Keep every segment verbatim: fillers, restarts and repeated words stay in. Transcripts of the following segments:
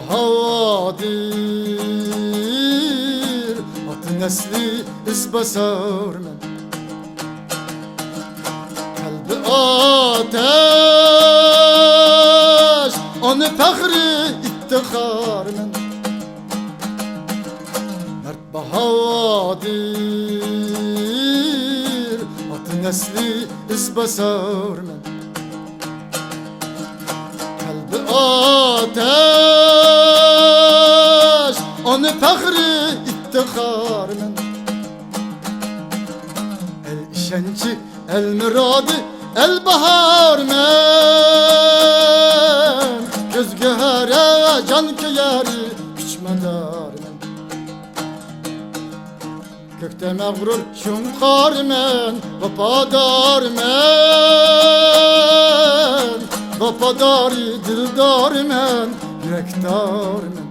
ھاۋادىر، ئاتا نەسلى ئىزباسارمەن. قەلبى ئاتەش، ئانا پەخرى، ئىپتىخارمەن. مەرد باھادىر، ئاتا نەسلى ئىزباسارمەن. قەلبى ئاتەش، ئانا پەخرى، ئىپتىخارمەن. ئەل ئىشەنچى، ئەل مۇرادى، ئەل باھارمەن. كۆز گۆھەرى ۋە جان كۆيەرى، كۈچ مادارمەن. كۆكتە مەغرۇر شۇڭقارمەن، ۋاپادارمەن، ۋاپادارى دىلدارمەن، يۈرەكدارمەن.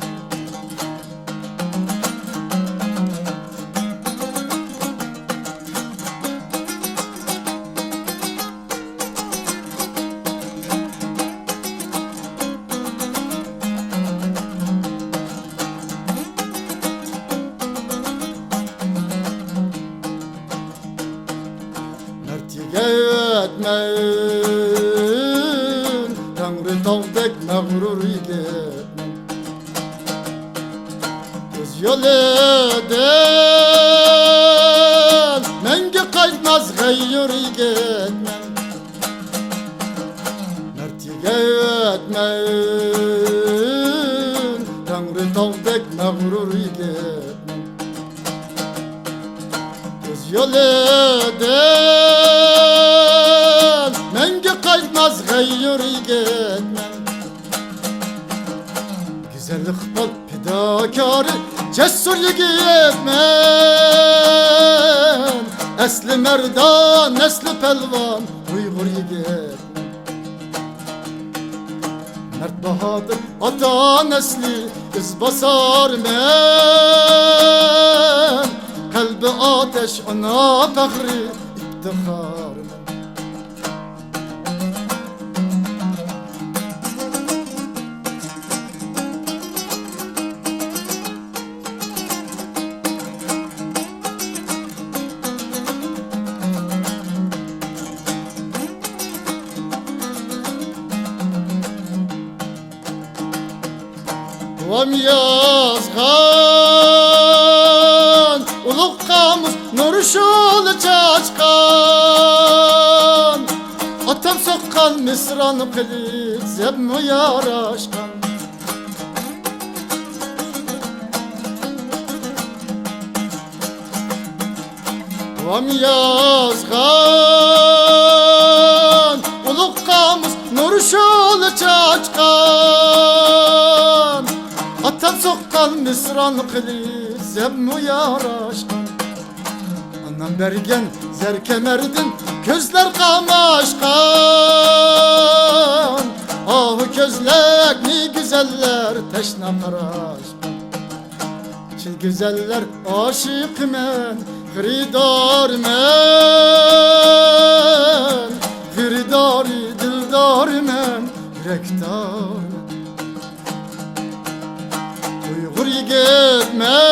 مەرد يىگىتمەن، تەڭرى تاغدەك مەغرۇر يىگىتمەن. ئۆز يولىدىن مەڭگۈ قايتماس غەييۇر يىگىتمەن. مەرد يىگىتمەن، تەڭرى تاغدەك مەغرۇر يىگىتمەن. ئۆز يولىدىن مەڭگۈ قايتماس غەييۇر يىگىتمەن. گۈزەل ئىقبال پىداكارى، جەسۇر يىگىتمەن. ئەسلى مەردان، نەسلى پەلۋان، ئۇيغۇر يىگىتمەن. مەرد باھادىر، ئاتا نەسلى ئىزباسارمەن. قەلبى ئاتەش، ئانا پەخرى، ئىپتىخارمەن. بوۋام يازغان ئۇلۇغ قامۇس، نۇر شولى چاچقان. ئاتام سوققان مىسرانى قىلىپ، زەپمۇ ياراشقان. بوۋام يازغان ئۇلۇغ قامۇس، نۇر شولى چاچقان. ئاتام سوققان مىسرانى قىلىپ، زەپمۇ ياراشقان. ئانام بەرگەن زەر كەمەردىن كۆزلەر قاماشقان. ئاھۇ كۆزلەرنى گۈزەللەر تەشنا قاراشقان. چىن گۈزەللەر ئاشىقىمەن، خېرىدارمەن، خېرىدارى دىلدارمەن، يۈرەكدارمەن. ئۇيغۇر يىگىتمەن،